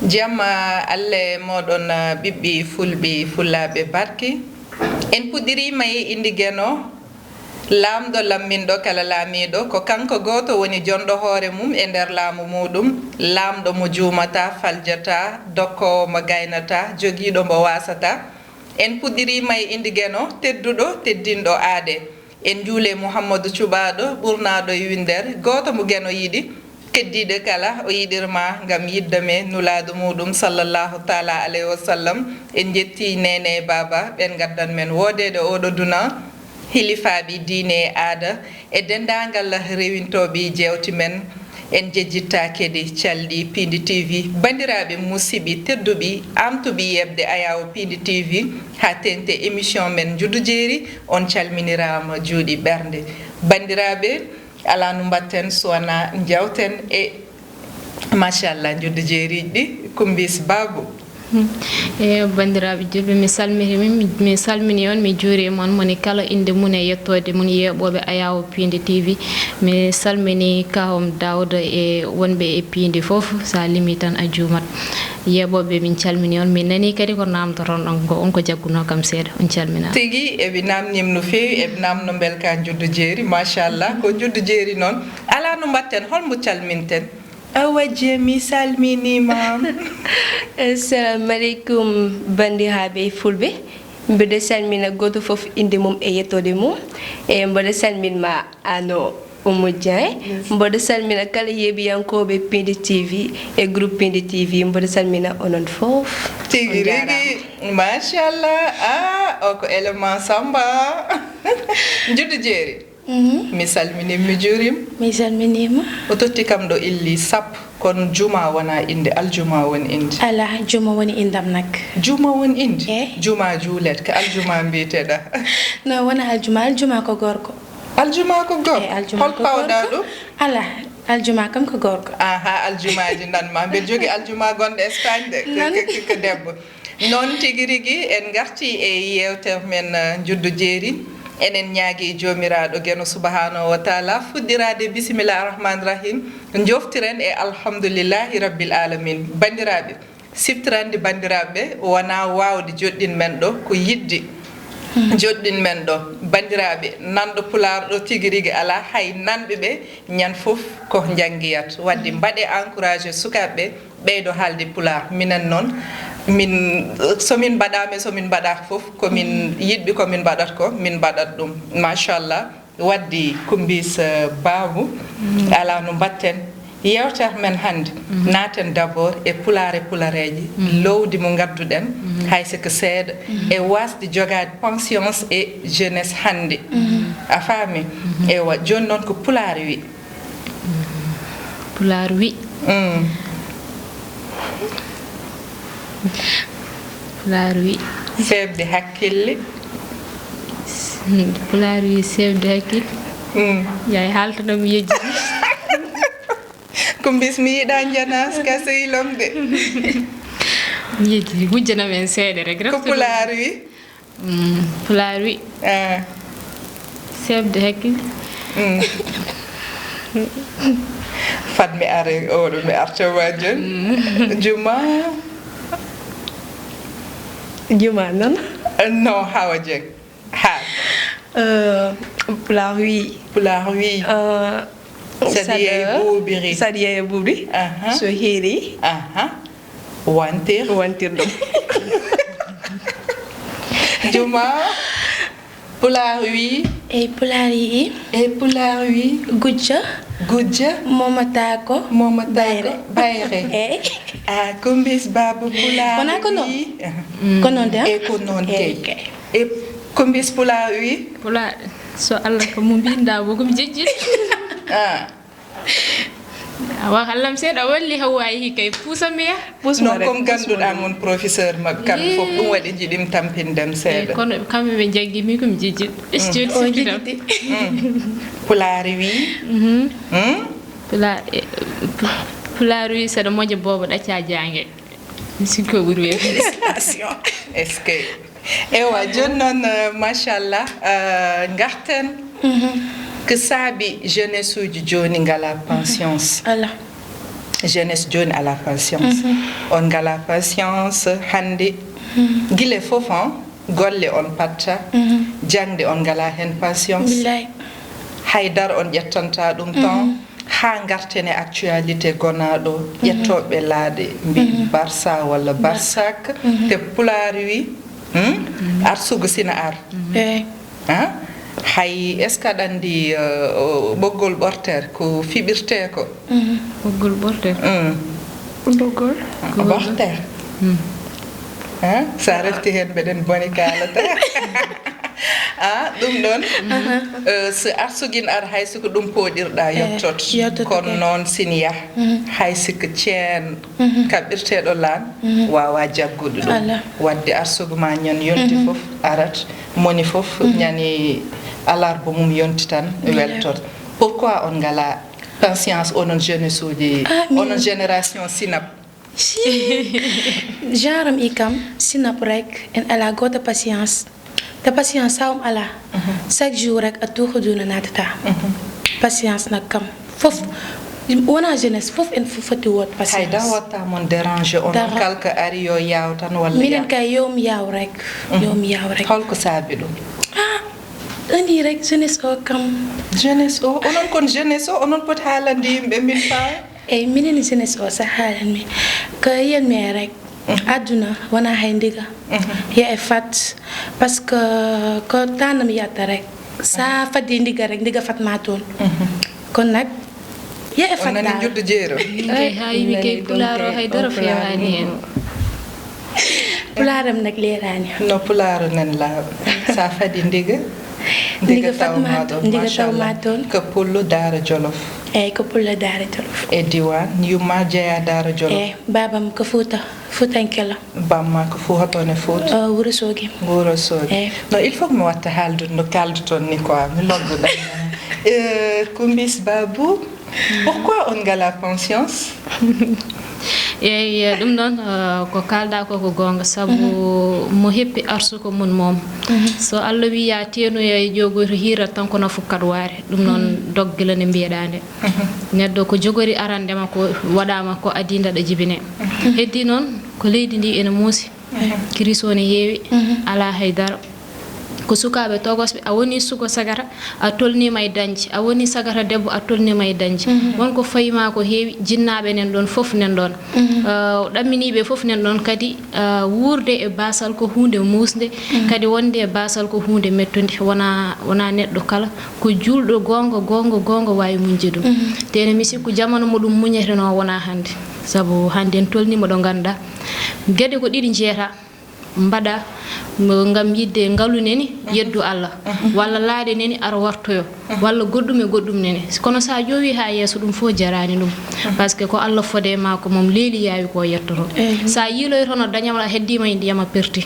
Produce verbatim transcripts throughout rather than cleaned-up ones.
Jam, ah, Allah e mooɗon, ah, ɓiɓɓe fulɓe, fulaaɓe barki. En puɗɗiriima e innde Geno, laamɗo lamminɗo kala laamiiɗo, ko kanko gooto woni jonɗo hoore mum e nder laamu muuɗum, laamɗo mo juumataa, faljataa, dokkoowo mo gaynataa, jogiiɗo mo waasataa. En puɗɗiriima e innde Geno, tedduɗo, teddinɗo aade. En njuule Muhammadu Cuɓaaɗo, ɓurnaaɗo e winndere, gooto mo Geno yiɗi, keddiiɗe kala o yiɗirma ngam yiɗde me nulaaɗo muuɗum sallallahu taala alayhi wa sallam. En njetti neene e baaba, ɓen ngaddan men woodeede ooɗo duna, hilifaaɓe diine e aada, e denndaangal rewintooɓe jeewte men. En njejjittaa kadi calɗi Piindi T V. Banndiraaɓe musidɓe tedduɓe, aamtuɓe yeɓde Ayaawo Piindi T V, haa teeŋti émission men Njuddu Jeeri, on calminiraama juuɗe ɓernde. Banndiraaɓe, alaa no mbaɗten so wonaa njawten e, machallah, njuddu jeeriiɗi ɗi, Kumbis Babu. Hmm. E banndiraaɓe juulɓe, mi salmini, mi, mi salmini on, mi juuriima on, moni kala innde mum e yettoode mum, yeeɓooɓe Ayaawo Piindi T V. Mi salmini Kahom Daawda e wonɓe e Piindi fof, so a limii tan a juumat. Yeeɓooɓe, min calmini on, min nanii kadi ko naamndoton ɗon ko, on ko jaggunoo kam seeɗa, on calminaama. Tigi, eɓe naamniima no feewi, eɓe naamno mbel ka njuddu jeeri, machallah, ko njuddu jeeri noon. Alaa no mbaɗten, hol mo calminten? Awa Dieng, mi salminiima. Assalamu aleykum, banndiraaɓe fulɓe. Mbeɗa salmina gooto fof innde mum e yettoode mum. E mbeɗa salminma ano Oumou Dieng. Yes. Mbeɗa salmina kala yeeɓiyankooɓe Piindi T V e groupe Piindi T V. Mbeɗa salmina onon fof. Tigi rigi, machallah. Ah, o ko élément Samba. Njuddu jeeri. Mhm. Mi salminiima, mi juuriima. Mi salminiima. O totti kam ɗo illi sappo, kono juma wonaa innde, aljuma woni innde. Alaa, juma woni inndam nak. Juma woni innde? Eh. Juma juulet, ko aljuma mbiyeteɗaa. No, wonaa aljuma, aljuma ko gorko. Aljuma ko gorko? Eh, aljuma ko gorko. Hol pawɗaa ɗum? Alaa, aljuma kam ko gorko. Aha, aljumaaji nan ma. Mbeɗa jogii aljuma gonɗo Espagne de, ko, ko, ko, ko debbo. Noon tigi rigi, en ngarti e yeewtere men, eh, njuddu jeeri. Enen ñaagi Joomiraaɗo Geno subhanahu wa taala fuɗɗiraade bisimillahi rahmani rahim, njoftiren e alhamdulillahi rabbil alamin. Banndiraaɓe, siftirande banndiraaɓe wonaa waawde joɗɗin men ɗo, ko yiɗde joɗɗin men ɗo. Banndiraaɓe, nanɗo Pulaar ɗo tigi rigi alaa, hay nanɓe ɓe ñande fof ko njanngiyat. Wadde mbaɗe encouragé sukaaɓe ɓe, ɓeydo haalde Pulaar. Minen noon, min, so min mbaɗaama e so min mbaɗaaka fof, ko min yiɗɓe, ko min mbaɗata ko, min mbaɗat ɗum. Machallah, waddi Kumbis, eh, Baabu, alaa no mbaɗten. Yeewtere men hannde, naaten d'abord e Pulaar e Pulareeje, lowdi mo ngadduɗen, hay so ko seeɗa, e waasde jogaade conscience e jeunesse hannde. A faami? Ewa, jooni noon ko Pulaar wi. Pulaar wi. Mm. Pulaar wi. Seeɓde hakkille. Pulaar wi seeɓde hakkille. Mm. Yaay haaltano mi yejjiti. Kumbis, mi yiɗaa njanas ka sehilom de. Mi yejjiti, wujjanam en seeɗa rek. Ko Pulaar wi. Mm, Pulaar wi. Ah. Seeɓde hakkille. Mm. Fat mi are, oɗo mi arta ma jooni. Mm. Juma. Juma noon? Non, Hawa Dieng. Ha. Euh, Pulaar wi. Pulaar wi. Euh, Sadiya e Buubiri. Sadiya e Buubiri. Aha. So heeri. Aha. Wantir. Wantir ɗum. Juma. Pulaar wi. Eyi, Pulaar wi. Eyi, Pulaar wi. Gujja. Gujja. Momataako. Momataako. Bayre. Bayre. Eyi. Ah, Kumbis Baabu Pulaar wi. Wonaa ko noon? Mm. Ko noon de, ah? Eyi, ko noon kay. Eyi, kay. E Kumbis Pulaar wi. Pulaar, so Allah ko mo mbinda mo ko mi jejjiti. Ah. Awa, hallam seeɗa walli Hawwa yehi kay, puusa mi yah. Puus ma. Non, rek, comme puus ma ganduɗaa rek. Mon professeur maɓɓe, kamɓe fof, ɗum waɗi njiɗim tampindem seeɗa. Eyi, kono kamɓe ɓe jaggi mi ko mi jejjit. Mm. Studio o jejjiti. Mm. Pulaar wi. Mhm. Mm? Pula-, eh, pu-, Pulaar wi, saɗa moƴa boobo ɗacca jaange. Mi sikki o ɓuri weeɓude. Félicitations. Est-ce que Ewa, jooni noon, eh, machallah, eh, ngarten. Mhm. Ko saabi jeunesse uji jooni ngalaa pensions? Alaa. Jeunesse jooni alaa patience. On ngalaa patience hannde. Gila fof, on golle on patta, jaŋde on ngalaa heen patience. Hay dara on ƴettanta ɗum temps. Haa ngarten e actualité gonaaɗo, ƴettooɓe laaɗe mbiyi Barça walla Barsak, te pulaar wi, hmm? Arsugu sina ar. Eey. Ah, hay, est-ce que aɗa anndi, uh, ɓoggol ɓorteer ko fiɓirtee ko? Ɓoggol ɓorteer. Mm. Ɓoggol? Ɓorteer. Ah, so a refti heen, mbeɗen boni kaalata. Ah, ɗum ɗoon, uh, so arsugin ar, hay so ko ɗum pooɗirɗaa, eh, yottot. Yottoto. Kono kay, noon sini yah, hay so ko ceen kaɓɓirteeɗo laan, waawaa jaggude ɗum. Waɗde arsugu ma ñan yonti fof arat. Moni fof ñani alarba mum yonti tan weltor. Pourquoi on ngalaa patience, onon jeunesse uji, ah, min onon génération Sinap? Si. Genre am i kam, Sinap rek, en alaa gooto patience. Te patience sawm alaa. Chaque jour rek a tuuxi duuna naatata. Patience nag kam. Fof, wonaa jeunesse, fof en fof foti wood patience. Hay dara watta mon déranger, onon kala ko ari yo yaaw tan walla minen yaaw. Kay yo mi yaaw rek, yo mi yaaw rek. Holko saabi ɗum? Ah, andi rek, jeunesse o kam. Jeunesse o, onon kon jeunesse o, onon poti haalande yimɓe min faa. Eyi, minen jeunesse o, so haalan mi. Ko yiyan mi rek, aduna wonaa hay ndiga. Yo e fat, parce que ko tanam yatta rek. Sa fadi ndiga rek, ndiga fat ma toon. Kon nag, yo e fat. On nani daal. Njuddu jeero. Min kay haa yimi kay pulaar o hay dara feewaani heen. Pulaar am nag leeraani. No pulaar o nan laaɓa. Sa fadi ndiga, ndiga fat ma toon, ndiga taw ma toon. Ko pullo Daara Jolof. Eyi, ko pullo Daara Jolof. E diiwaan, yumma jeyaa Daara Jolof. Eyi, baabam ko Fuuta, Fuutanke la. Bamma ko fuu hoto ne Fuuta? Uh, Wuro Soogi. Wuro Soogi. Eh. Non, il faut que mi watta haaldude no kaalduton ni quoi, mi loggoɗa. Eh, Kumbis Babou, pourquoi on ngalaa patience? Eyi, eh, ɗum ɗon, eh, ko kaalɗa ko, ko goonga, sabu mo heppi arsuko mum moom. So Allah wi ya teenoya e ƴogoy to hiirat tan ko nafu kadwaare. Ɗum noon dog gila nde mbiyeɗaa nde. Neɗɗo ko jogori arande ma ko waɗaama ko adii ndaɗa jibine. Heddi noon ko leydi ndi ene muusi. Kiris o ne heewi, alaa hay dara. Ko sukaaɓe togosɓe, a woni suko sagata, a tolniima e dañde, a woni sagata debbo, a tolniima e dañde. Won ko fayi ma ko heewi, jinnaaɓe nen ɗoon, fof nen ɗoon. Eh, ɗamminiiɓe fof nen ɗoon kadi, eh, wuurde e baasal ko huunde muusnde, kadi wonde e baasal ko huunde mettunde, wonaa, wonaa neɗɗo kala, ko juulɗo goonga, goonga, goonga waawi muñde ɗum. Te ene mi sikku jamanu mo ɗum muñetenoo wonaa hannde, sabu hannde en tolniima ɗo ngannduɗaa, geɗe ko ɗiɗi njeyataa. Mbaɗa mo ngam yiɗde ngalu neni, yeddu Allah, walla laaɗe neni, ara wartoyo, walla goɗɗum e goɗɗum neni. Kono sa ƴoowi haa yeeso, ɗum fof jaraani ɗum. Parce que ko Allah fode ma ko moom leeli yaawi ko yettoto. Sa yiiloytono dañal a heddiima e ndiyam a perti.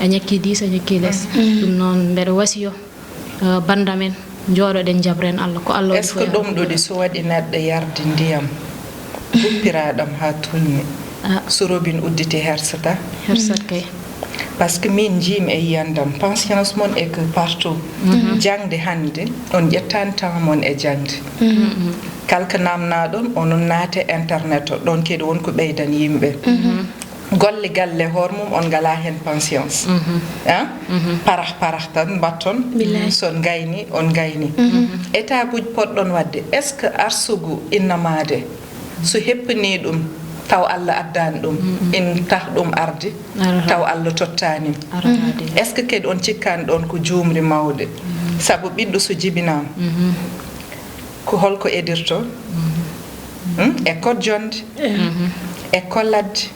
A ñakki diis, a ñakki les. Ɗum noon mbeɗa wasiyo. Eh, bannda men, njooɗoɗen, njabren Allah, ko Allah waɗi. Est-ce que fof ɗomɗude so waɗi neɗɗo yarde ndiyam, guppiraɗam haa tulni, ah, so robin udditi, hersata? Hersat kay. Parce que min njiimi e yiyandam, patience mon e que partout. Jaŋde hannde, on ƴettaani temps mon e jaŋde. Kala ko namnaɗon, onon naate internet o, ɗon kadi won ko ɓeydan yimɓe. Golle galle hoore mum, on ngalaa heen patience. Ah? Parah, parah tan mbatton. Billaay. So on ngayni, on ngayni. Étape uji potɗon waɗde, est-ce que arsugu innamaade, so heppini ɗum, taw Allah addaani ɗum, in tah ɗum arde, arata, taw Allah tottaani? Arata de. Est-ce que kadi on cikkaani ɗoon ko juumri mawde? Sabu ɓiɗɗo so jibinaama, ko holko edirto? Hmm? E ko jonde, e ko ladde,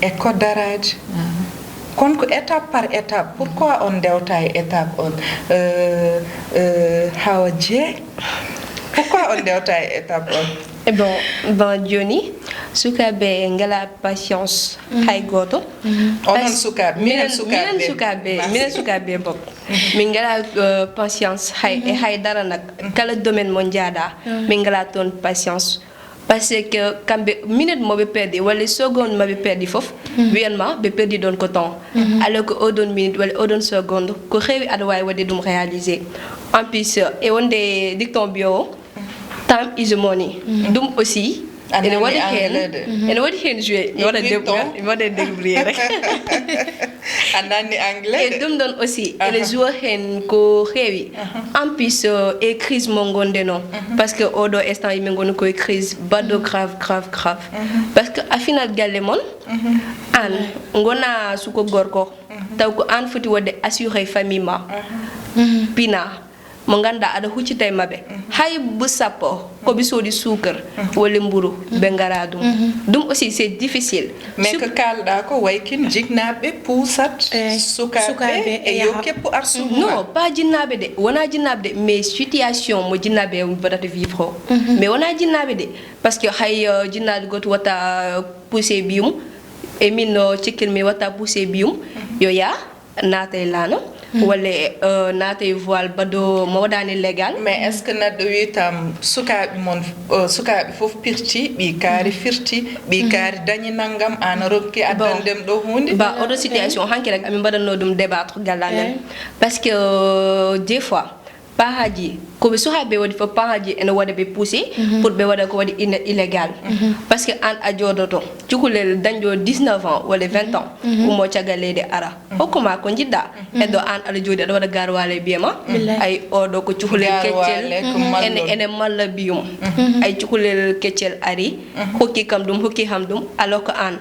e ko daraade. Kon ko étape par étape. Pourquoi on ndewta e étape on? Euh, euh, Hawa Dieng, pourquoi on ndewta e étape on? E bon, bon, jooni, sukaaɓe ngalaa patience hay gooto. Onon sukaaɓe, minen sukaaɓe, minen sukaaɓe, minen sukaaɓe boom. Min ngalaa, euh, patience hay, e hay dara nak. Kala domaine mo njaaɗaa, min ngalaa toon patience. Parce que kamɓe, minute mo ɓe perdi, walla seconde mo ɓe perdi fof, wiyan ma ɓe perdi ɗoon ko temps. Alors que oɗon minute walla oɗon seconde, ko heewi aɗa waawi waɗde ɗum réalisé. En plus, e wonde dicton mbiyo, time is money. Ɗum aussi, Ene waɗi heen, ene waɗi heen joué, mi waɗa débrouillé rek. A nanni anglais. E ɗum ɗon aussi ene joué heen ko heewi. En plus e crise mo ngonɗen o, parce que oɗo instant yimɓe ngoni koye crise baɗɗo grave grave grave. Parce que a finat galle mon, an ngona suko gorko, taw ko an foti waɗde assuré famille ma, pina mo ngannduɗaa aɗa huccita e maɓɓe. Hay bu sappo ko ɓe soodi suukar walla mburu, ɓe ngara ɗum. Ɗum aussi c'est difficile. Mais ko kaalɗaa ko, waykin jinnaaɓe puusat sukaaɓe e yo keppu arsuudu. Non, pas jinnaaɓe de, wonaa jinnaaɓe de, mais situation mo jinnaaɓe mbaɗata vivre o. Mais wonaa jinnaaɓe de, parce que hay jinnaaɗo gooto watta poussé ɓiyum, e min no cikkir mi watta poussé ɓiyum yo yaa naata e laana, walla naata e voile baɗɗo mo waɗaani légal. Mais est ce que neɗɗo wi tam sukaaɓe mon, sukaaɓe fof pirti, ɓii kaari firti, ɓii kaari dañi nanngam, aan a rokki addandem ɗo huunde? Ba oɗo situation hanki rek amin mbaɗatno ɗum débattre galle amen, parce que des fois pahaaji ko ɓe suhaaɓe ɓe waɗi fof, pahaaji ene waɗa ɓe poussé pour ɓe waɗa ko waɗi illégal. Parce que aan a jooɗoto cukalel dañɗo dix-neuf ans walla vingt ans, ummo caggal leydi ara hokku ma ko njiɗɗa. Heddo aan aɗa jooɗi aɗa waɗa garwaale e ɓiye ma, ay oɗo ko cukalel keccel, ene malla ɓiyum. Ay cukalel keccel ari hokki kam ɗum, hokki ham ɗum, alors que aan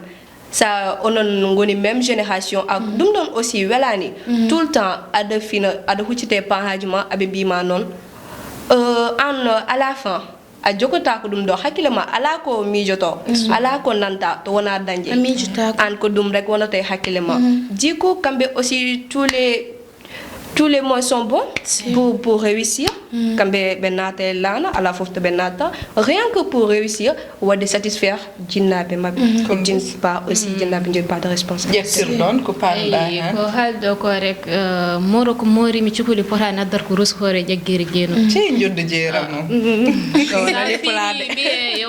sa onon ngoni même génération ak ɗum ɗon aussi welani. Tout le temps aɗa fina, aɗa huccite pahaaji ma, aɓe mbima noon. Aan à la fin a jogotaako ɗum ɗo hakkille ma, alaa ko miijoto, alaa ko nanta to wonaa dañde. Aan ko ɗum rek wonata e hakkille ma. Du coup kamɓe aussi tous les tous les moyens sont bons pour, pour réussir. Kamɓe ɓe naata e laana, alaa fof to ɓe naata, rien que pour réussir waɗde satisfaire jinnaaɓe maɓɓe. Ko ɗum pas aussi jinnaaɓe njogi pas de responsabilité. Ƴettirɗon ko paalɗa heen? Ko haalɗo ko rek, moro ko moorimi cukuli pota naddar ko rosi hoore ƴaggeere jeeno. Cey njoɗɗo jeeram o. Sa fiimi mbiye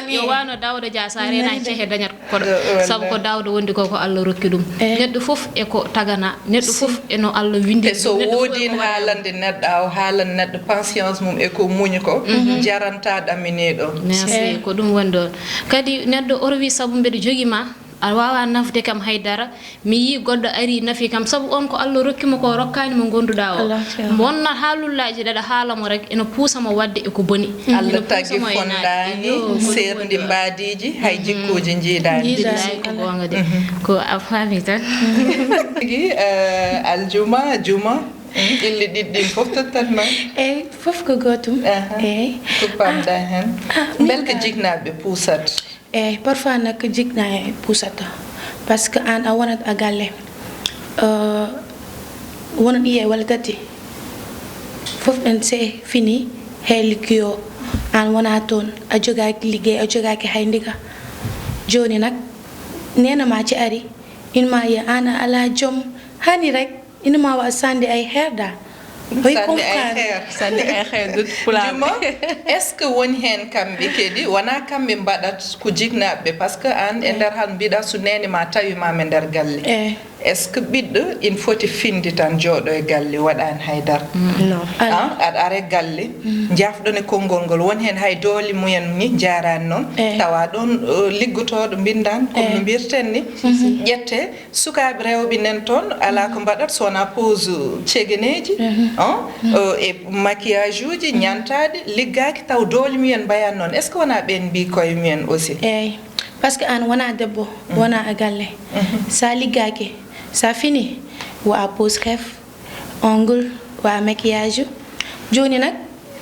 yo wano Daawda Dia, sa renani cehe dañat koɗo. Sabu ko Daawda wondi ko ko Allah rokki ɗum. Neɗɗo fof e ko tagana, neɗɗo fof e no Allah windi. Te so woodin haalande neɗɗo aw haalan neɗɗo patience mum e ko muñi ko jaranta ɗaminiɗo. Merci, ko ɗum woni ɗon. Kadi neɗɗo oro wi sabu mbeɗa jogi ma, a wawa nafde kam haydara, mi yi goɗɗo ari nafi kam sabu on ko Allah rokki mo ko rokkani mo gonduɗa o. Bonna haalullaji ɗaɗa haala mo rek ene puusa mo wadde e ko boni. Allah tagi fondani serdi mbadiji hay jikkuji jiidani. Billahi ko gonga de. Ko a faami tan. Tigi aljuma juma. Ɓilli ɗiɗɗin fof tottat ma. Eyyi, fof ko gootum. Eyyi. Ko pamɗa heen? Mbel ko jiknaaɓe puusat? Eyyi, parfois nak ko jiknaaɓe puusata. Par ce que aan a wonat a galle, wonat ɓiye walla tati, fof ɗen se fini he liggeyo, aan wona toon, a jogaaki liggey, a jogaaki hay ndiga. Jooni nak neene ma ci ari, ina ma yiya aan a alaa joom, hani rek. Ina ma waɗ sannde ay heerda. Oy comprendre. Sannde ay heer dut pulaar. Juma, est ce que woni heen kamɓe kadi wona kamɓe mbaɗat ko jiknaaɓe ɓe? Par ce que aan e nder han mbiɗa so neene ma tawi ma e nder galle. Est ce que ɓiɗɗo ina foti finde tan jooɗo e galle waɗaani haydara? Non. Aɗa are galle, njaafɗon e konngol ngol, won heen hay doole mumen ni njaaraani noon, tawa ɗoon liggotooɗo mbinndan comme no mbirten ni, ƴette sukaaɓe rewɓe nan toon alaa ko mbaɗat so wonaa pose cegeneeji e maquillage uji ñantaaɗi liggaaki taw doole mumen mbayaani noon. Est ce que wonaa ɓeen mbii koye mumen aussi? Eey. Par ce que aan wonaa debbo, wonaa a galle. So a liggaaki, so a finii, waɗa pose xeef, ongle, waɗa maquillage. Jooni nak.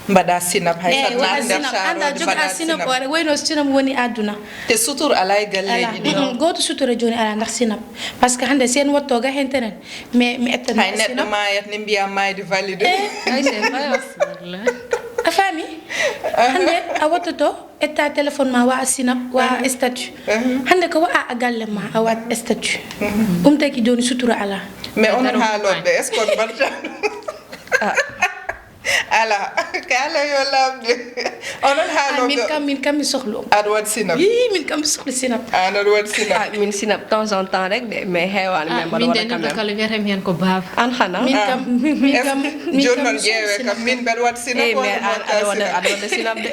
Mbaɗa sinap hay so a naati nder saarooji mbaɗa sinap. Annda joga sinap o aɗa wayno sinap woni aduna. Te sutur alaa e galleeji ɗi. Gooto sutura jooni alaa ndax sinap. Par ce que hannde so en wotto ga heen tenen mi mi ettan. Hay neɗɗo maayat ne mbiya maayde validé. A faami? Hannde a wottoto. Etta téléphone ma waɗa sinap waɗa statut. Hannde ko waɗa a galle ma a waɗa statut. Ɗum taki jooni sutura alaa. Mais onon haalooɓe est ce que on mbaɗata? Ah. Ala, kala yo lamde. Onon ha Ah, no min go- kam, min kam mi sohlu. Aɗa waɗi sinap. Yii, min kam mi sohli sinap. An aɗa waɗi sinap. Ah, min sinap temps en temps rek de, mais heewani, Ah, mais mbaɗa min de waɗa quand neɗɗo même. Kala wiyata mi hen ko baaba. An xanaa? Min Ah. Kam, min Est-ce kam, que min joni kam noon mi sohli ƴeewe sinap. Kam min mbeɗa waɗi sinap Eh, walla mais an mbaɗa aɗa waɗa, sinap? Aɗa waɗa sinap de.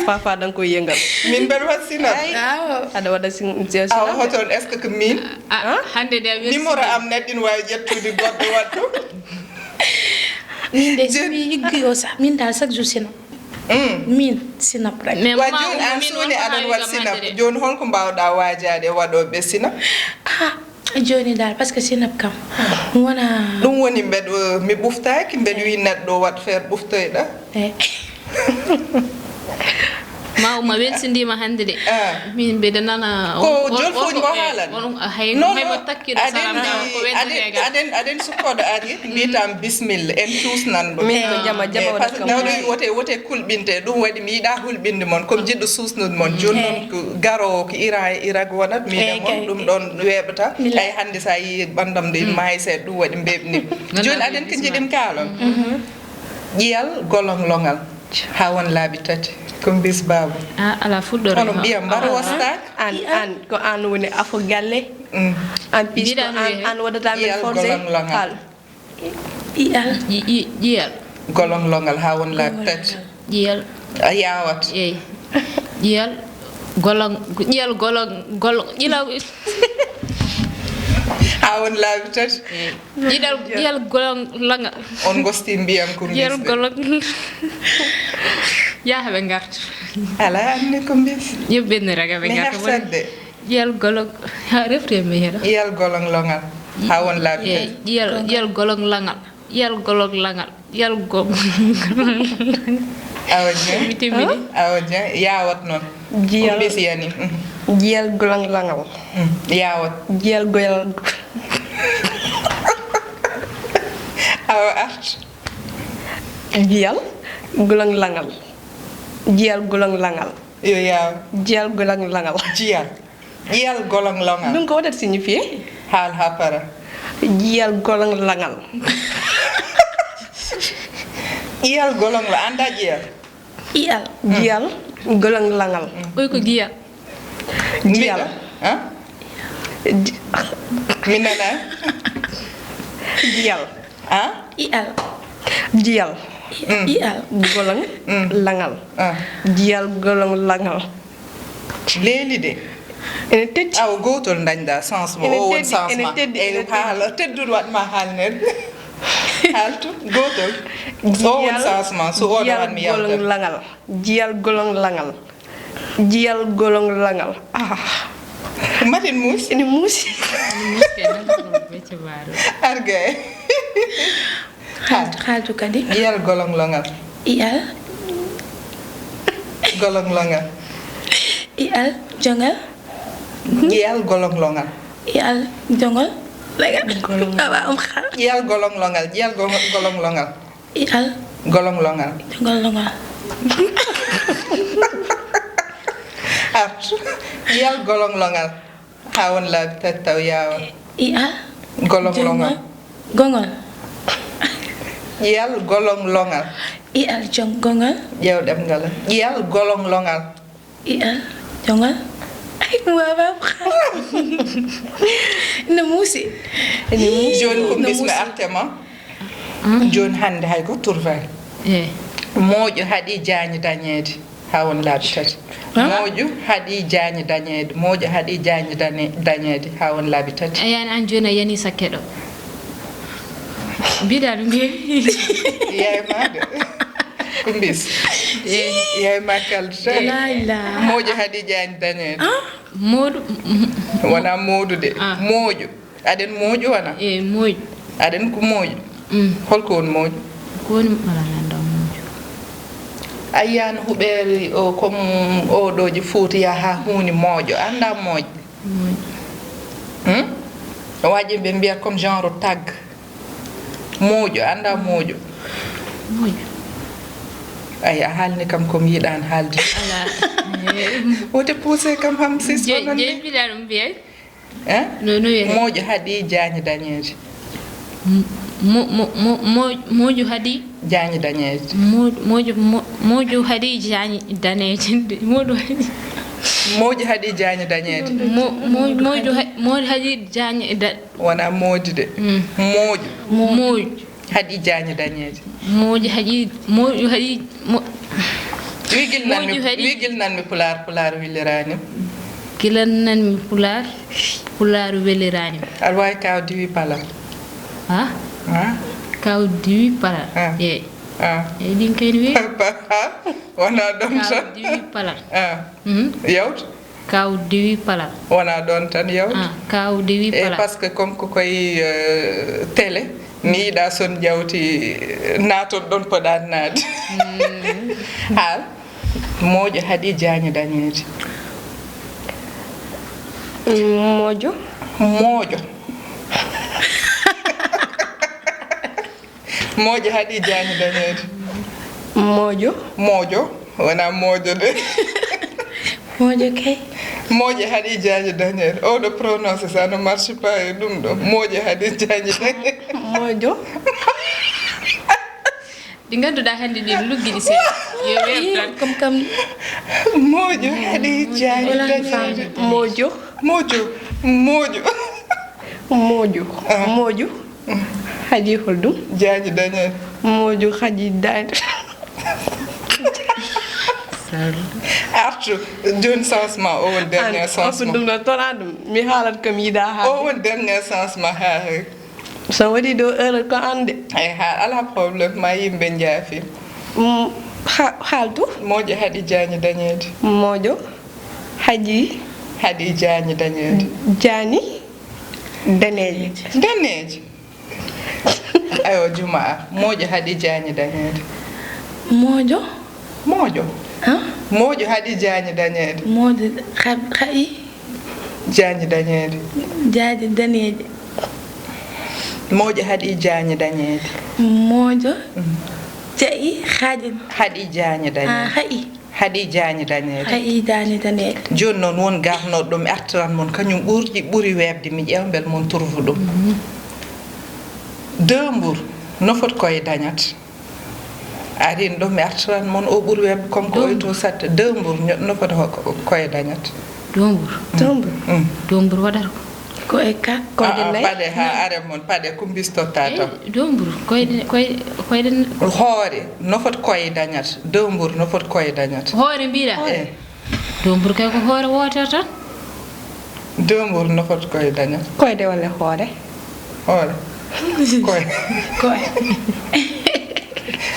Parfois da nga koy yëngal. Min mbeɗa waɗi sinap. Ay. Awa. Aɗa waɗa sin- sinap Awa de. Hoton, est-ce que ko min? Ah, hande de a weeti Numéro sinap. Am neɗɗin wawi ƴettude goɗɗo waɗɗo. Min de Jen- somi yiggi o sa min dal chaque jour sinap. Mm. Min sinap rek. Mais Wa maman joni Oumou, an min soni wonko aɗon haawi waɗ kam sinap hannde de. Joni holko mbawɗa wajaade e waɗoɓe sinap? Ah, joni dal parce que sinap kam wona Ɗum woni mbeɗo mi ɓuftaki mbeɗo wi neɗɗo waɗ feer ɓuftoyɗa. Eh. Ma Oumou welsindiima hannde de. Ah. Min mbiɗa nana Ko on- on- jolfuuji on- mo eh, haalan. On hay Non, hay mo non. Takkiɗo Aɗen salam ndi- ko weddere aɗen- gal. Aɗen aɗen sukkoɗo ari mbitam bismilla en cuusnan ɗum. Min ko jama jama Eh, wonata parce que kam nawɗo wi wote wote kulɓinte ɗum waɗi mi yiɗa hulɓinde mon comme jiɗɗo suusnude mon joni noon ko garowo ko ira e irago wonat miɗa Eyyi, mon kay. Ɗum ɗon weeɓata Mila- ay hannde sa yi ɓandam nde maayi seeɗa ɗum waɗi mbeɓni joni aɗen ko jiɗim kaalon ƴiyal golong longal ha won laabi tati ko mbis baaba Ah, ala fuɗɗoore Kono ho- ɓiya mbaro ho- wostaka an an ko an woni afo galle Mm. An pis ko Mbiɗa an wiya an waɗata min Ƴiyal forcé golong longal. Haal. Ƴiyal. Ƴi- ƴi- ƴiyal. Golong longal ha won laabi tati. Ƴiyal. A yawat. Eyi. Ƴiyal. Golong ƴiyal golong golong ƴilaw. Ha won laabi tati. Eyi. Ƴiɗal ƴiyal golong longal. On gosti mbiyam ko Ƴiyal mbisɓe. Golong. Yaha ɓe ngarta. Ala anni ko mbis. Yimɓe ne raga ɓe Mi ngarta. Hersat de. Ƴiyal golong ha refti e mehera. Ƴiyal golong longal ha won laabi Eyi, tati. Ƴiyal ƴiyal golong langal. Ƴiyal golong langal. Ƴiyal go Awa Dieng. Mi timmini. Awa Dieng yawat noon. Jiyal Kumbis yani. Mhm. Jiyal golong langal. Mm, yawat. Jiyal goyal. Awa art. Jiyal golong langal. Jiyal golong langal. Yo yaaw. Jiyal golong langal. Jiyal. Jiyal golong longal. Ɗum ko waɗata signifié? Haal ha para. Jiyal golong langal. Jiyal golong la anda jiyal. Iyal. Jiyal golong langal. Ɓoy ko giya. Jiyal. Mbiɗa, ha? Ji- Mi nana. Jiyal. Ha? Iyal. Jiyal. Mm. Iyal. Golong Mm. Langal. Ah. Jiyal golong langal. Leeli de. Ene teddi. Awa gootol dañɗa sens mo Ene o won teddi, sens ene ma teddi, eyi ene teddi. Haala tedduɗo waɗma haalnede. Haaltu gootol o won Jiyal- sens ma so oɗo Jiyal wanmi golong yaltan Langal. Jiyal golong langal. Jiyal golong langal. Ah. Mbaɗen muusi. Ene muusi. Muusi kay, nan ko ɗum becce mbaɗo. Argay. Haaltu, haaltu kadi. Ƴiyal golong longal. Iyal. Golong longal. Iyal jongal. Ƴiyal golong longal. Iyal jongal. Golong. Awa, um, hal. Ƴiyal golong longal. Ƴiyal go- golong longal. Iyal. Golong longal. Jongal longal. Ar. Ƴiyal golong longal. Ha won laabi tati taw yaawa. Iyal. Golong longal. Jongal. Gongal. Ƴiyal golong longal. Iyal jong gongal. Ƴeew ɗemngal. Ƴiyal golong longal. Iyal jongal. Ay, mi wawa. No muusi. Ene muusi. Joni ko No mbismi muusi. Arte ma. Joni hannde hay ko turfani. Eyi. Mooƴo haɗi jaañi dañeede. Ha won laabi tati. Moƴu haɗi jaañi dañeede moƴu haɗi jaañi dañeede ha won laabi tati. A yani an jooni a yani sakke ɗo. Mbiɗa ɗum he. Yaay ma de. Kumbis. Yaay ma kaldata. Moƴu haɗi jaañi dañeede. Moɗu. Wona moɗu de. Moƴu. Aɗen mooƴu wona? E mooƴu. Aɗen ko mooƴu. Holko woni mooƴu? Ko woni alana ndaw mooƴu. Ayyaan huɓeeri o comme oɗoji fouti yaha huuni mooƴo annda mooƴ. Mooƴu. Hmm? Wajiɓe mbiya comme genre tag. Mooƴo annda mooƴo. Mooƴo. Ay a haalni kam comme yiɗan haalde. Ala. Wote poussé kam ham sis. Jeyi mbiɗa ɗum mbiyay. Eh? No no wiyete? Mooƴo haɗi jaañi dañeede. Mo, mo, mo, mo, moƴu haɗi. Jaañi dañeeje. Mo, moƴu, mo, moƴu haɗi jaañi daneeje. Moƴu haɗi. Moƴu haɗi jaañi dañeeje. Mo, mo, moƴu ha-, moƴu haɗi jaañi da- Wona moodi de. Mm. Moƴu. Moƴu. Haɗi jaañi dañeeje. Moƴu haɗi, moƴu haɗi, mo- Wi gila nanmi, moƴu haɗi. Wi gila nanmi pulaar, pulaar weliraani. Gila nanmi pulaar, pulaar weliraani. Aɗa waawi kaw diwi pala. Ha? Ha? Kaw diwi pala. Ha. Eey. Ha. Eey, ɗin kay no wi. Wona ɗon tan. Kaw diwi pala. Ha. Mhm. Yawtu. Kaw diwi pala. Wona ɗon tan yawtu. Ah, kaw diwi pala. Parce que comme ko koye, euh, télé, mi yiɗa son jawti, euh, naaton ɗon poɗaani naade. Mm. Haal. Moƴo haɗi jaañi dañeede. Mm, moƴo. Moƴo. Moƴo haɗi jaañi dañeede. Moƴo. Moƴo. Wona moƴo de. Moƴo kay. Moƴo haɗi jaañi dañeede. Oɗo prononce, ça ne marche pas e ɗum ɗo. Moƴo haɗi jaañi dañeede. Moƴo. Ɗi ngannduɗaa hannde ɗin luggiɗi seeɗa. Yo weeɓ tan. Ii, kam kam. Moƴo haɗi jaañi dañeede. Moƴo. Moƴo. Moƴo. Moƴo. Ah. Moƴo. Haɗi holɗum? Jaañi dañeede. Moƴo haɗi dañeede. Artu, jooni chance ma, o woni dernier chance ma. Ɗum ɗo toon an ɗum. Mi haalat ko mi yiɗaa haalde. O woni dernier chance ma, haa, haa. So waɗi ɗo heure ko an de. Eey, haa, alaa problème, ma yimɓe njaafi. Mm, ha-, haaltu. Moƴo haɗi jaañi dañeede. Moƴo haɗi. Haɗi jaañi dañeede. Jaañi daneeje. Daneeje. Aywa, Jumaa, moƴo haɗi jaañi dañeede. Moƴo? Moƴo. Hã? Moƴo haɗi jaañi dañeede. Moƴo ha-, haɗi? Jaañi dañeede. Jaañi daneeje. Moƴo haɗi jaañi dañeede. Moƴo. Mm. Jaɓi haɗi. Haɗi jaañi dañeede. Ah, haɗi. Haɗi jaañi daneede. Haɗi jaañi daneede. Jooni noon, won garnooɗo ɗo, mi artiran mon, kañum ɓurɗi, ɓuri weeɓde, mi ƴeewa mbele mon turvu ɗum. Mhm. Deux mburu, no foti koye dañat? Arin ɗo, mi artiran mon, o ɓuri weeɓde, comme ko oy to satte. Deux mburu, ño-, no foti ho-, ko-, koye dañat? Deux mburu. Mm. Deux mburu. Mm. Deux mburu waɗata ko? Ko e ka-, koyɗe nayi? Ah, ah, paɗe haa are mon, paɗe ko mbistotaa tan. Eey, deux mburu, koyɗe, koyɗe, koyɗe n- Hoore, no foti koye dañat? Deux mburu, no foti koye dañat? Hoore mbiɗa? Eey. Deux mburu kay ko hoore wootere tan. Deux mburu, no foti koye dañat? Koyɗe walla hoore? Hoore. Koye. Koye.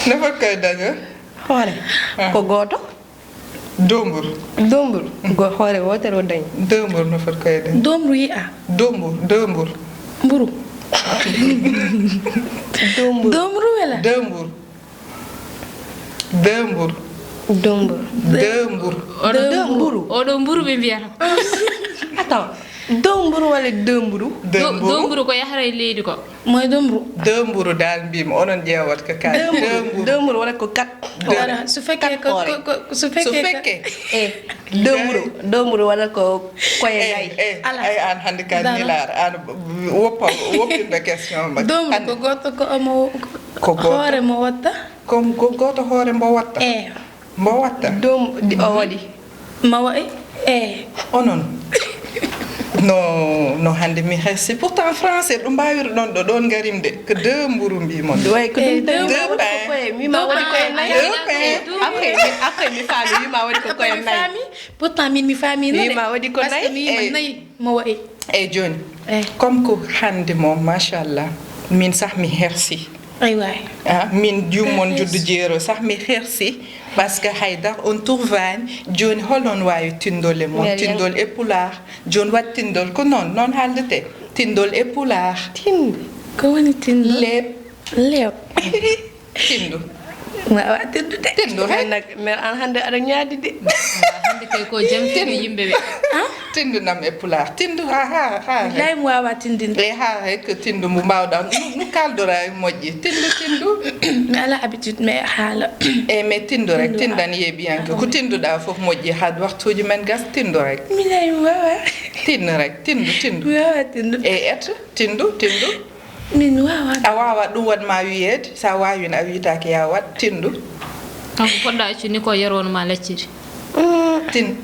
No foti koye dañat? Hoore. Ah. Ko gooto. Deux mburu. Deux mburu. Go-, hoore wootere o dañi. Deux mburu no foti koye dañi. Deux mburu yiya. Deux mburu, deux mburu. Mburu. Deux mburu. Deux mburu wela? Deux mburu. Deux mburu. Deux mburu. Deux mburu. Oɗo deux mburu. Mburu. Oɗo mburu ɓe mbiyata. Attends. Deux mburu walla deux mburu? Deux mburu. Deux mburu ko yahata e leydi ko. Moy deux mburu? Deux mburu dal mbimi, onon ƴeewat ko kaali. Deux mburu. Deux mburu. Deux mburu wona ko quatre. Deux. Voilà, su fekkee ko, ko, ko, su fekkee ko. Su fekkee. Eh, deux mburu, deux mburu wona ko koye nayi. Eh, eh, ala. Ay, an hannde ka nilaar, an woppa, woppinɓe question ma. Deux mburu ko gooto ko omo, ko gooto. Hoore mo watta. Ko, ko gooto hoore mbo watta. Eh. Mbo watta? Dow di o waɗi. Ma waɗi? Eh. Onon. No, no hannde mi hay, c'est pourtant français ɗum mbaawir ɗon ɗo, ɗon ngarim de. Ko deux mburu mbi mon. Way ko ɗum tan. Deux pain. Mi ma waɗi koye nayi. Deux pain. Après, mi, après mi faami, mi ma waɗi ko koye nayi. Pourtant min mi faami non. Mi ma waɗi ko nayi. Parce que mi ma nayi. Mo waɗi. Eyi, jooni, eh, comme ko hannde mo, machallah, min sah mi hersi. Ay waay. Ah, min jummon juddu jeero sah mi hersi, parce que haydar on turvani. Jooni, holon waawi tinndol e mon? Tinndol e pulaar. Jooni, waɗ tinndol ko noon, noon haaldete. Tinndol e pulaar. Tinde. Ko woni tinndol? Leep. Leep. Tinndu. Waawa tinndude. Tinndu rek. Men nag, men an hannde aɗa ñaadi de. Hannde kay ko jam tigi yimɓe ɓe. Ah? Tinndu nam e pulaar. Tinndu, ha, ha, ha. Billahi mi waawa tinndinde. E ha, he ko tinndu mbo mbaawɗaa. No, no kaaldora e moƴƴi. Tinndu, tinndu. Mi ala habitude, mais haala. E, mais tinndu rek, tinndu rek. Tinndan yeeɓiyanke. Ko tinnduɗaa fof moƴƴi. Haa waktuuji men gas, tinndu rek. Billahi mi waawa. Tinndu rek, tinndu, tinndu. Mi waawa tinndu. E et, tinndu, tinndu. Min wawa. A wawa ɗum waɗ ma wiyeede, sa wawino a wiyetake ya waɗ, tinɗu. Kanko poɗɗa accu ni ko yero won ma lacciri. Tin.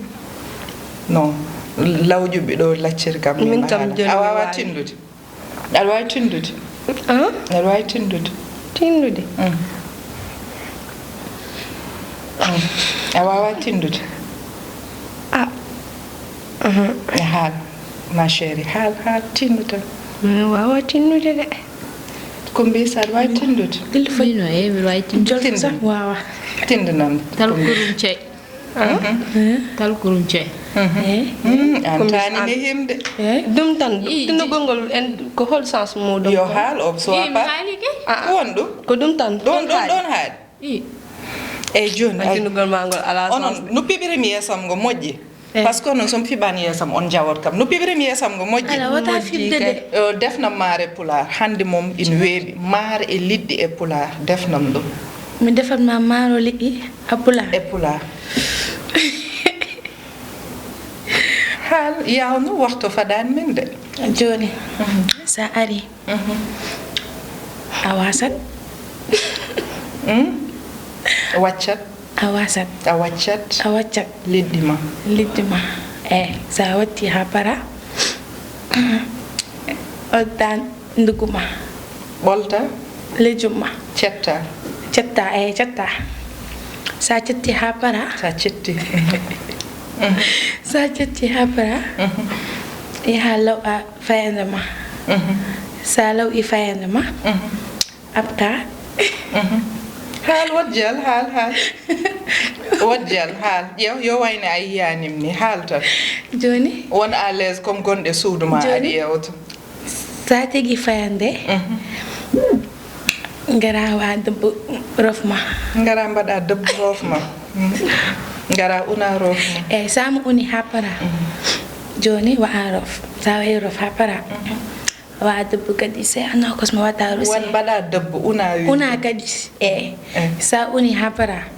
Non. Lawƴuɓe ɗo lacciri kam. Min kam joni a wawa tindude. Aɗa wawi tindude. Aɗa wawi tindude. Tindude. A wawa tindude. A haal, ma chérie, haal, haal, tindu tan. Mi wawa tindude de. Kumbi, sa aɗa wawi tindude. Min o e mi wawi tindude. Tindu. Wawa. Tindu noon. Tal kurum cey. Tal kurum cey. An tani ne himde. Ɗum tan, tindugol ngol en ko hol sens muɗum? Yo haal o soit pas. Won ɗum. Ko ɗum tan. Ɗon ɗon ɗon haali. Eyyi joni tindugol ma ngol ala sens. Onon no piɓirim yeesam ngo moƴƴi. Par ce que onon somi fiɓani yeesam on jawot kam no piɓirim yeesam ngo moƴƴi. Ala wata fiɓde de. Defnam maare pulaar hande moom ina weeɓi. Maare e liɗɗi e pulaar defnam ɗum. Mi defat ma maaro liɗɗi a pulaar. E pulaar. Haal yawno waxto faɗani min de. Joni sa ari. A wasat. Waccat. A wasat. A waccat. A waccat. Liɗɗi ma. Liɗɗi ma. Eyi sa watti ha para. Oddan ndugu ma. Ɓolta. Lejum ma. Cetta. Cetta eyi cetta. Sa cetti ha para. Sa cetti. Sa cetti ha para. Yaha law a fayande ma. Sa law i fayande ma. Apta. Haal wojjal haal haal. Wojjal haal ƴeew yo wayne a yiyanim ni haal tan. Joni. Won à l'aise comme gonɗe suudu ma aɗa ƴeewta. Sa tigi fayande. Ngara wa debbo rofma. Ngara mbaɗa debbo rofma. Ngara una rofma. Eyi sama uni ha para. Joni wa a rof sa wayi rof ha para. Wa debbo kadi se ano kosmo wata rosi. Wan mbaɗa debbo una wi. Una kadi. Eyi sa uni ha para.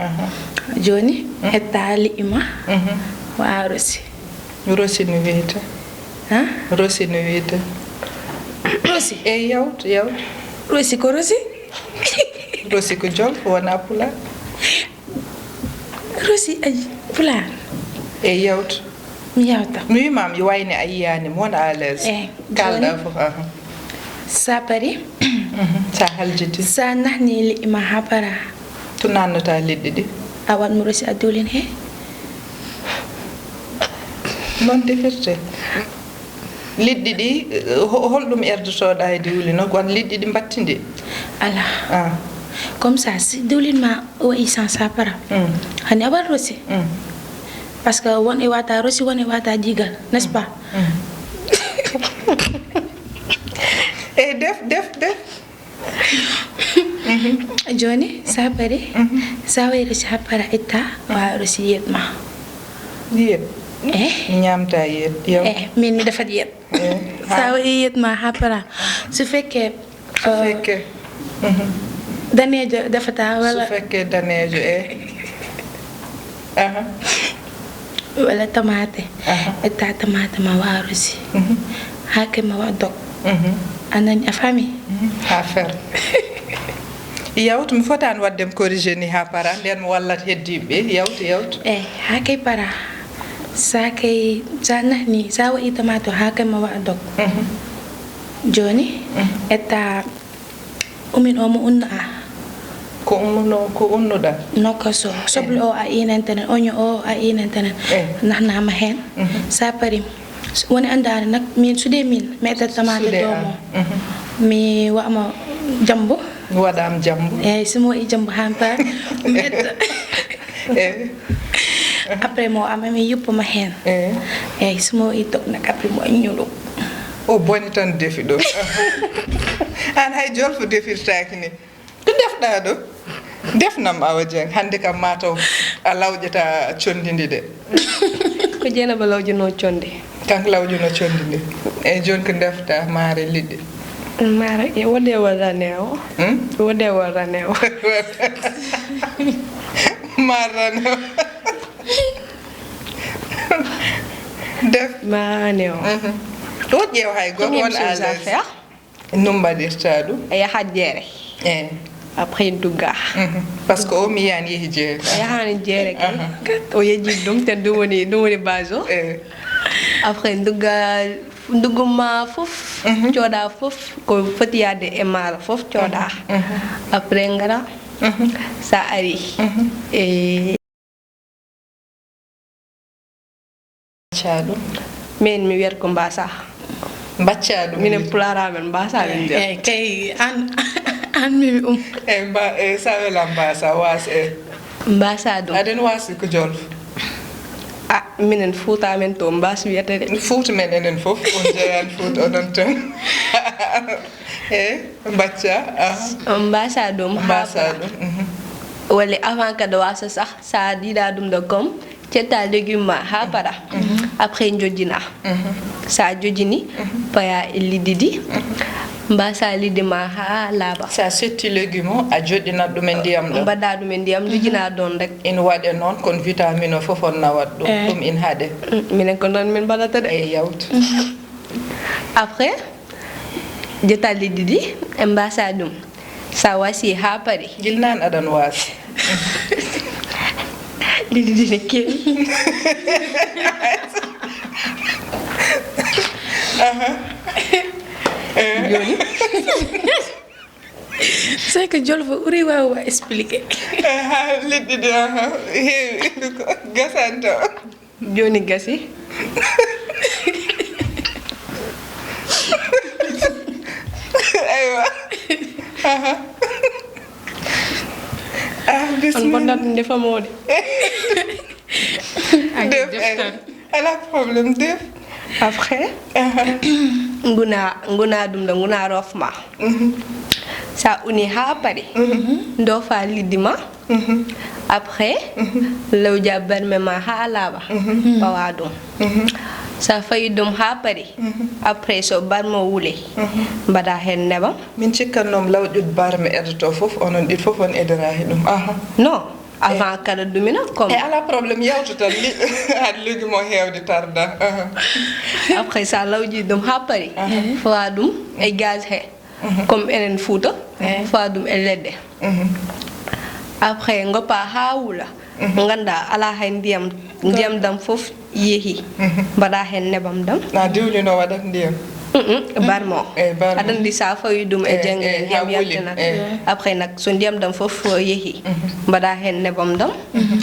Joni etta liƴƴi ma. Wa a rosi. Rosi no wiyete. Ha? Rosi no wiyete. Rosi. Eyi yawt yawt. Rosi ko rosi. Rosi ko jol wona pula. Rosi aji pulaar. E yawta. Mi yawta. Mi wima mi wayni a yiyani mi wona à l'aise. Eh, kalɗa fof aha. Sa pari. Sa haljiti. Sa nahni liƴƴi ma ha para. To nannata liɗɗi ɗi. A wat mo rosi a dulin he. Noon defirte. Liɗɗi ɗi holɗum erdotoɗa e diwli no wan liɗɗi ɗi mbattidi. Ala. Ah. Comme ça si diwlin ma waɗi sans sapara. Hani a waɗa rosi. Parce que won e wata rosi won e wata digal n'est-ce pas? E def def def. Joni sa pari sa waɗi rosi ha para itta wa rosi yet ma. Yet. Eh. Ñamta yet. Eh min mi defat yet. Sa waɗi yetma ha para su fekke. Su fekke. Daneejo defata wala su fekke daneejo e. Aha. Wala tomate. Etta tomate ma warosi. Hake ma wa dok. Anani a fami. Ha fer. Yawtu mi fotani waddem corrigé ni ha para nden mi wallat heddiɓe yawtu yawtu. Eyi ha kay para. Sa kay sa nahni sa waɗi tamato ha kay ma waɗa dog. Joni etta umin o mo unna a. Ko ummuno ko unnuɗa? Nokka so soble o a inantenen oño o a inantenen. Nahnama hen. Sa pari woni andani nak min sude min mi etta tamato domo. Mi waɗama jambo. Mi waɗam jambo. Eyyi simo waɗi jambo ha mi para mi etta. Après mo ama mi yuppuma hen. Eyyi simo waɗi toknak après mo ñuɗo. O boni tan defi ɗo. An hay jolfo defirtaki ni. Ko defɗa ɗo? Defnam awa jeng hande kam mataw a lawƴata condi ndi de. Ko jeenaba lawƴuno condi. Kanko lawƴuno condi ndi. Eyyi joni ko defta maare liɗɗi. Maare e wode warane o. Wode warane o. Marrane o. Def. Marrane o. Ɗo ƴeew hay goto won à l'aise. No mbaɗirta ɗum? A yahat jeere. Eh. Après dugga. Mhm. Parce que o mi yiyan yehi jeere. A yahaani jeere kay. Aha. O yejjiti ɗum, ten ɗum woni, ɗum woni base o. Eh. Après dugga, nduggu ma fof, mhm, cooda fof, ko foti yaade e maaro fof cooda. Mhm. Mhm. Après ngara, mhm, sa ari. Mhm. E Mbaccaa ɗum. Min mi wiyata ko mbaasa. Mbaccaa ɗum. Minen pulaar amen mbaasa min mbiyata. Eh, kay an, an mimi um. Eh, mba-, eh, sa wela mbaasa, waas, eh. Mbaasa ɗum. Aɗen waasi ko jolf. Ah, minen Fuuta amen to mbaas wiyata de. Fuuta men enen fof, on jeyan Fuuta onon tan. Eh, mbacca, aha. On mbaasa ɗum haa mbaasa ɗum, mhm. Walla avant kadi waasa sax, sa diida ɗum ɗo comme, cetta légume ma haa para. Mhm. Après jojjina. Mhm. Sa jojjini, mhm, paya e liɗɗi ɗi. Mhm. Mbaasa liɗɗi ma haa laaɓa. Sa setti légume o, a joɗɗinat ɗum e ndiyam ɗam. Mbaɗa ɗum e ndiyam, mhm, jojjina ɗon rek. Ina waɗe noon, kono vitamine o fof on nawat ɗum. Eh. Ɗum ina haɗe. Mm, minen ko noon min mbaɗata de. E yawtu. Mhm. Après, jetta liɗɗi ɗi, en mbaasa ɗum. Sa waasi haa pari. Gila naan aɗan waasi. Liɗɗi ɗi ne keewi. Aha. Eh. Jooni. C'est que jolfo ɓuri waawaa expliquer. Aha, liɗɗi ɗi, aha, heewi. Ko gasanto. Jooni gasi. Aywa. Aha. Ah, on bismillah. Bonnat ndefamoode. Def, def eh. Tan. Ala problème, def. Après, aha, nguna, nguna ɗum ɗo, nguna roof ma. Mhm. Sa uni haa pari, mhm, ndoofa liɗɗi ma. Mhm. Après, mhm, lawƴa barme ma haa laaɓa, mhm, pawa ɗum. Mhm. Sa fawi ɗum haa pari, mhm, après so barme o wuli, mhm, mbaɗa heen nebam. Min cikkannoom lawƴude barme edoto fof, onon ɗiɗi fof on edora he ɗum. Aha. Non, avant, eh, kala ɗumina, comme. E ala problème, yawtu tan, li-, haɗa légume o heewde tarda. Aha. Après, sa lawƴi ɗum haa pari, aha, fawa ɗum e gaz he. Mhm. Comme enen Fuuta, eh, fawa ɗum e leɗɗe. Mhm. Après, ngoppa haa wula. Mhm. Ngannda ala hay ndiyam, ndiyam ɗam fof yehi. Mhm. Mbaɗa heen nebam ɗam. Na diwlino waɗat ndiyam? Mm-mm, barme o. Eh, barme o. Aɗa anndi sa fawi ɗum e, eh, jannge, eh, ndiyam yaltinat. Eh. Après nak, so ndiyam ɗam fof yehi, mhm, mbaɗa heen nebam ɗam. Mhm.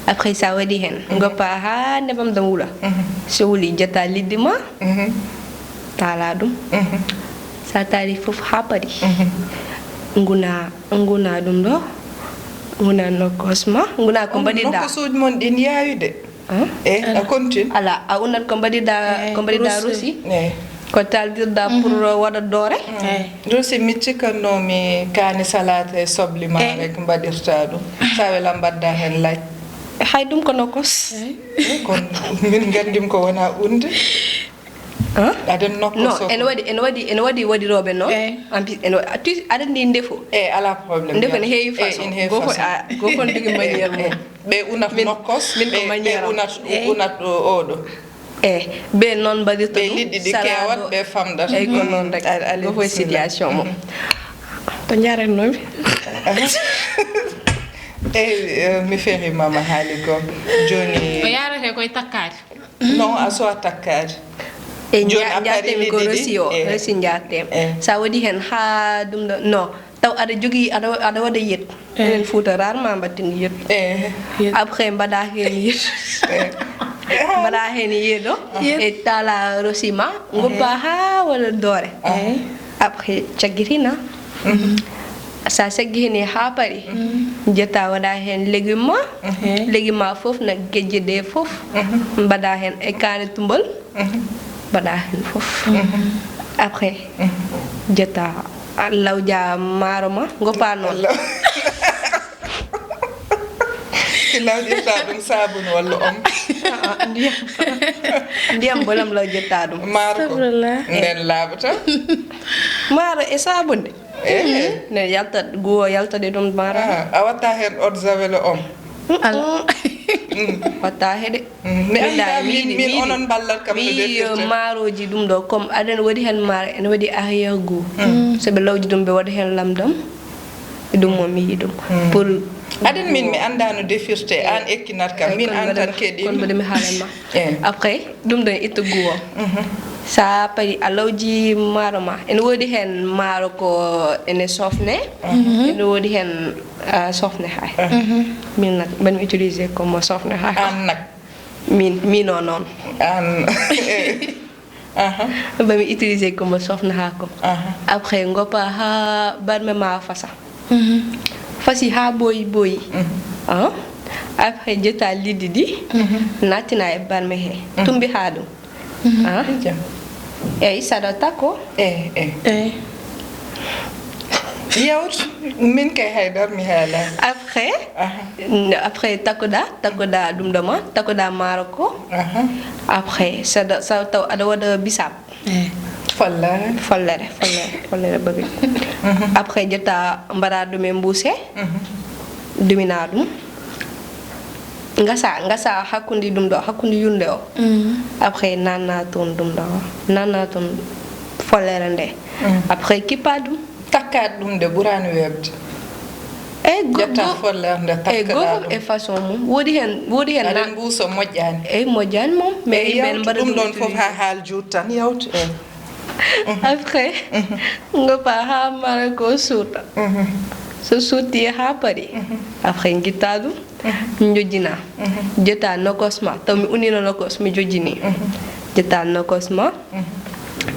Après, sa waɗi heen, mhm, ngoppa haa nebam ɗam wula. Mhm. So wuli, jetta liɗɗi ma. Mhm. Taala ɗum. Mhm. Sa taali fof haa pari. Mhm. Nguna, nguna ɗum ɗo. Nguna nokkos ma. Nguna ko mbaɗirɗa. Nokkosuuji mon ɗin yaawi de. Hein? Eh, a continue. Ala, a unat ko mbaɗirɗa, eh, ko mbaɗirɗa rosi. Rosi. Eh. Ko taldirɗa, mhm, pour waɗa doore. Eh. Rosi, mi cikkannoomi kaani salaat e soble ma, eh, rek mbaɗirta ɗum. Sa wela mbaɗda heen laaj. Hay ɗum ko nokkos. Eh. Eh, kono min nganndim ko wona unde. Hein? Aɗen nokko. Non, soko. Ene waɗi, ene waɗi, ene waɗi waɗirooɓe noon. Eh. En plus, ene wa-, a tu-, aɗa anndi ndefu. Eh, ala problème. Ndefu ne heewi, eh, façon. Ene heewi façon. Gooto a-, gooto ne jogii manière mum. Eh, ɓe unat nokkos, min ko ɓe, ɓe manière am. Unat, eh, unat o-, oɗo. Eh, ɓe noon mbaɗirta ɗum. Ɓe liɗɗi ɗi salade keewat, o. Ɓe famɗata. Eyi, ko noon rek. Mm. Gooto e situation mum. Mm. To njarennomi. Eyi, eh, mi fehi mama haali ko. Jooni. O yarate koye takkaade. Non, a sowa takkaade. E jooni nja-, a paari njaartemi ko liɗɗi ɗi? Rosi o, eh, rosi njaartemi. Eh. Sa waɗi heen haa ɗum ɗo, non, taw aɗa jogii, aɗa wa-, aɗa waɗa yet. Eh. Enen Fuuta rarement mbaɗten yet. Eh. Yet. Après mbaɗa heen yet. Eh. Mbaɗa heen yeedo. Yet. E taala rosi ma, ngoppa haa wala doore. Eh. Après caggitina. Mhm. Sa seggini haa pari, mhm, jetta waɗa heen légume ma. Mhm. Légume ma fof, na gejje ɗe fof. Mhm. Mbaɗa heen e kaane tumbol. Mhm. Mbaɗa heen fof. Mhm. Après, mhm, jetta, a, lawƴa maaro ma, ngoppa noon. Law-, ki lawƴirta ɗum saabun walla om? Ah, ah, ndiyam. Ndiyam bolam lawƴirta ɗum. Maaro ko. Astagfirullah. Nden laaɓata. Maaro e saabun de. Eh. Ne yalta, guwo yalta de ɗum maaro. Ah, a watta heen eau de javel om? Mm-mm. Al-, Watta heɗe. Mi annda min, min onon mballat kam no defirte. Maarooji ɗum ɗo, comme aɗen waɗi heen maaro, ene waɗi arrière goût. So ɓe lawji ɗum, ɓe waɗa heen lamdam. Ɗum mo mi yiɗi ɗum. Pour aɗen min mi annda no defirte, an ekkinat kam. Min an tan keɗin. Kon mbaɗa mi haalan ma. Après, ɗum ɗon itta goût o. Sa payi a lawji maaro ma. Ene woodi heen maaro ko ene sofne. Ene woodi heen, ah, sofne hay. Min nak, mbaɗ mi utiliser ko mo sofne hay. An nak. Min, min o noon. An. Aha. Ba mi utiliser ko mo sofna haa ko. Aha. Après, ngoppa haa barme ma fasa. Fasi haa boyi boyi. Ah. Après, jetta liɗɗi ɗi. Nattina e barme he. Tumbi haa ɗum. Ah. Eyi, saɗa takko. Eh, eh. Yawtu, min kay haydar mi haala. Après, après, takkoɗa, takkoɗa ɗum ɗo ma, takkoɗa maaro ko. Après, saɗa, sa taw aɗa waɗa bisap. Follere. Follere, follere, follere babi. Après, jetta mbaɗa ɗum e mbuuse. Dumina ɗum. Ngasa, ngasa hakkunde ɗum ɗo, hakkunde yulnde o. Après, nanna toon ɗum ɗo. Nanna toon follere nde. Après, kippa ɗum. Takka ɗum de ɓurani weeɓde. Ƴetta follere nde, takkaɗa ɗum. E façon mum. Woodi heen, woodi heen. Aɗen mbuuso moƴƴani. Eyi, moƴƴani mum. Mais yimɓe mbaɗa ɗum ɗon fof haa haal juut tan, yawtu. Après, ngoppa haa maaro ko suuta. So suuti haa paɗi. Après, ngitta ɗum. Njojjina. Jetta nokos ma. Taw mi unino nokos, mi jojjini. Jetta nokos ma.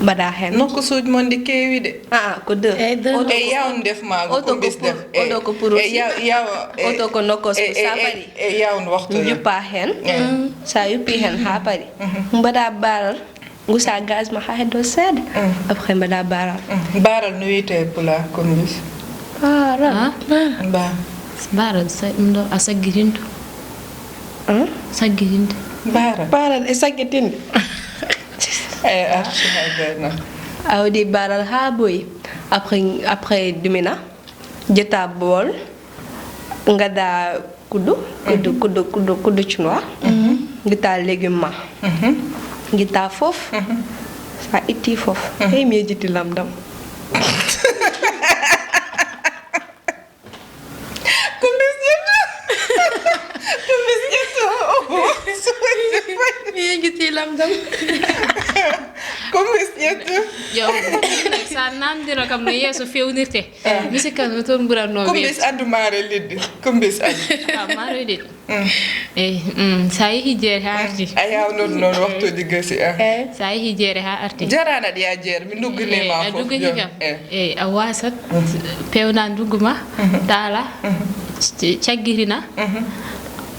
Mbaɗa heen. Nokosuuji mon ɗi keewi de. Ah, ah, ko deux. Eyi, deux. Oto ko yawn def ma, oto ko kumbis def. Oto ko pour aussi. Oto ko nokos ko sa paɗi. E yawn waxtu. Njuppa heen. Sa yuppi heen haa paɗi. Mbaɗa baral. Ngusa gaz ma haa heddo seeɗa. Après mbaɗa baral. Baral no wiyetee e pulaar, kumbis? Baral. Baral. Baral, ɗum ɗo a saggitinto. Saggitinto. Baral. Baral e saggitinde. E arti haa gayna. A waɗi baral haa boyi. Après, après dumina. Jetta bool. Ngada kuddu, kuddu, kuddu, kuddu, kuddu chinois. Ngitta légume ma. Ngitta fof. Sa itti fof. Hey, mi yejjiti lamdam. Ko bisñetto. Ko bisñetto. Mi yejjiti lamdam. Ko bisñetto. Yo, sa namdino kam no yeeso fewnirte. Mi sikkat ko toon ɓuratnoo weeɓde. Kumbis addu maaro e liɗɗi. Kumbis addu. Ah, maaro e liɗɗi. Eyi, sa yehi jeere haa arti. A yawnoto noon waxtuuji gasi. Sa yehi jeere haa arti. Jaraana ɗi a jeere, mi ndugginii ma fof. A duggini kam. Eyi, a wasat. Peewna nduggu ma, taala, caggirina,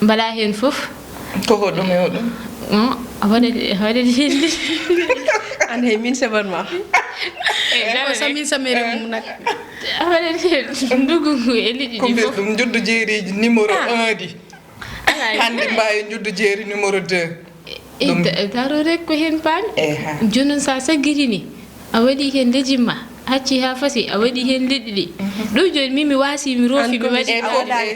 mbaɗa heen fof. Ko hoɗum e hoɗum? A waɗat, a waɗat heen liɗɗi. An he min seban ma. Eyi, ko samin samere mum nak. A waɗat heen nduggu ngu e liɗɗi ɗi fof. Ɗum njuddu jeeriiji numéro un ɗi. Hannde mbaawi njuddu jeeri numéro deux. Eyi, daro rek ko heen paami. Jooni noon sa saggitini, a waɗi heen lejum ma, a acci haa fasi, a waɗi heen liɗɗi ɗi. Ɗum jooni min mi waasi, mi roofi, mi waɗi.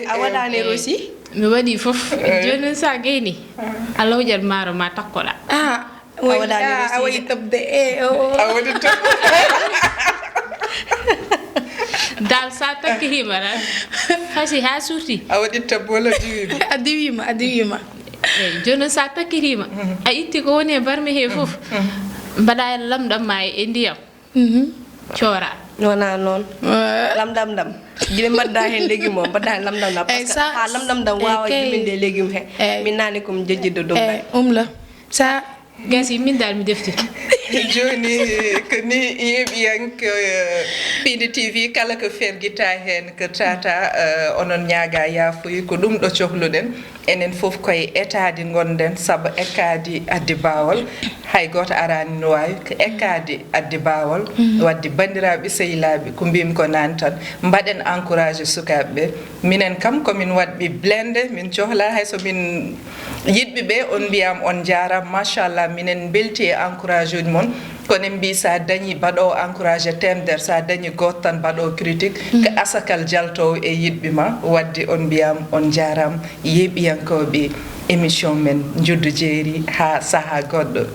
A waɗaani rosi? Mi waɗi fof. Jooni noon sa gayni, a lawƴat maaro ma takkoɗa. A waɗaani rosi. A waɗi tobde. A waɗi tobde. Dal sa takkitiima tan. Fasi haa suuti. A waɗi tobde walla diwiima? A diwiima, a diwiima. Eyi, jooni noon sa takkitiima, a itti ko woni e barme he fof, mbaɗa lamɗam ma e ndiyam. Coora. Wona noon. Lamɗam ɗam. Gila mbaɗda heen légume o, mbaɗda heen lamɗam ɗam. Parce que haa lamɗam ɗam waawa jibinde e légume he. Min naani ko mi jejjitde ɗum. Umla. Sa gasi, min dal mi defti. Jooni ko ni yeeɓiyanke, eh, Piindi T V, kala ko fergita heen, ko tata, eh, onon ñaaga yaafuya, ko ɗum ɗo cohluɗen. Enen fof koye etaade ngonɗen, sabu ekaade addi baawol. Hay gooto araani no waawi, ko ekaade addi baawol. Waɗde banndiraaɓe sehilaaɓe, ko mbiymi ko naane tan, mbaɗen encouragé sukaaɓe ɓe. Minen kam, ko min waɗɓe blende, min cohla hay so min yiɗɓe ɓe, on mbiyaam on njaaraama, machallah, minen mbelti e encouragé uji mon. Kono en mbii, sa dañi baɗoowo encouragé teemedere, sa dañi gooto tan baɗoowo critique, ko asakal jaltoowo e yiɗɓe ma. Waɗde on mbiyaam on njaaraama, yeeɓiyankooɓe Émission men Njuddu Jeeri, haa sahaa goɗɗo.